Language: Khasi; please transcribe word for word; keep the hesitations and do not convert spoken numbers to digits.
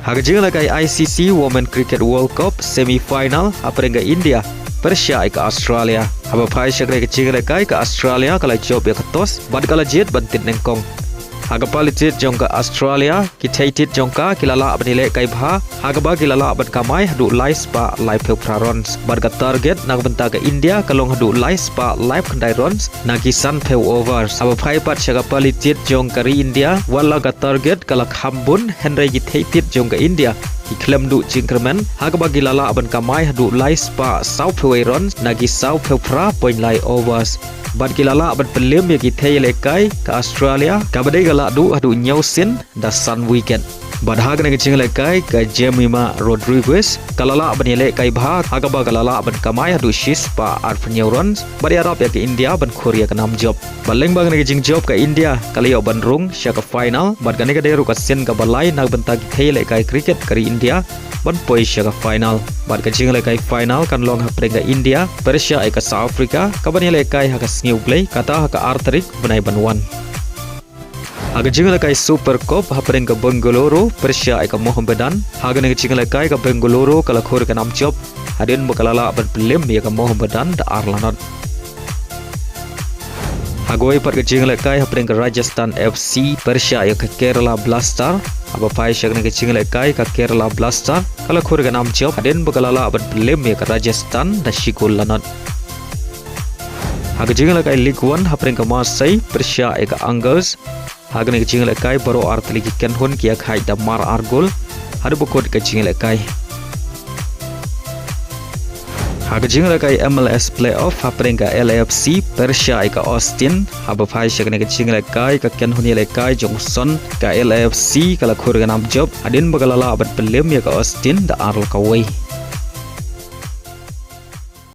Ha ka jingïalehkai I C C Women Cricket World Cup semi final hapdeng ka India pyrshah ïa ka Australia. Haba phai sha ka jingïalehkai ka Australia ka la jop ïa ka toss bad ka la jied ban tied nyngkong. Ha ka pali tied jong ka Australia, ki thei tied jong ka ki la lah ban ïalehkai bha ha kaba ki la lah ban kamai haduh lai spah laiphew phra runs. Bad ka target na ka bynta ka India ka long haduh lai spah laiphew khyndai runs na ki sanphew overs. Haba phai pat sha ka pali tied jong ka ri India, wat la ka target ka la kham bun, hynrei ki thei tied jong ka India ki khlem duh jingkyrmen ha kaba ki la lah ban kamai haduh lai spah sawphew wei runs na ki sawphew phra point lai overs. Bad ki la lah ban pynlem ïa ki thei ïalehkai ka Australia kaba dei ka la duh haduh hynñiew sien da san wicket. Bad ha kane ka jingïalehkai ka Jemimah Rodrigues ka la lah ban ïalehkai bha ha kaba ka la lah ban kamai haduh shi spah arphew hynñiew runs bad ïarap ïa ka India ban khur ïa ka nam jop. Bad lyngba kane ka jingjop ka India ka la ïoh ban rung sha ka final bad kane ka dei ruh ka sien kaba lai na ka bynta ki thei ïalehkai cricket ka ri India ban poi sha ka final. Bad ka jingïalehkai final kan long hapdeng ka India pyrshah ïa ka South Africa, kaban ïalehkai ha ka Sngi U Blei, kata ha ka ar tarik bnai ban wan. Ha ka jingïalehkai Super Cup hapdeng ka Bengaluru pyrshah ïa ka Mohammedan, ha kane ka jingïalehkai ka Bengaluru ka la khur ïa ka nam jop hadien ba ka la lah ban pynlem ïa ka Mohammedan da ar la not. Ha kawei pat ka jingïalehkai hapdeng ka Rajasthan F C pyrshah ïa ka Kerala Blaster. Haba phai sha kane ka jingïalehkai ka Kerala Blaster ka la khur ïa ka nam jop hadien ba ka la lah ban pynlem ïa ka Rajasthan da shi kol la not. Ha ka jingïalehkai League One hapdeng ka Marseille pyrshah ïa ka Angers. Ha kane ka jingïalehkai baroh ar tylli ki kynhun ki ïakhaid da mar ar gol haduh ba kut ka jingïalehkai. Ha ka jingïalehkai M L S Playoff hapdeng ka L A F C pyrshah ïa ka Austin. Haba phai sha kane ka jingïalehkai ka kynhun ïalehkai jong u Son ka L A F C ka la khur ïa ka nam jop hadien ba ka la lah ban pynlem ïa ka Austin da ar la kawei.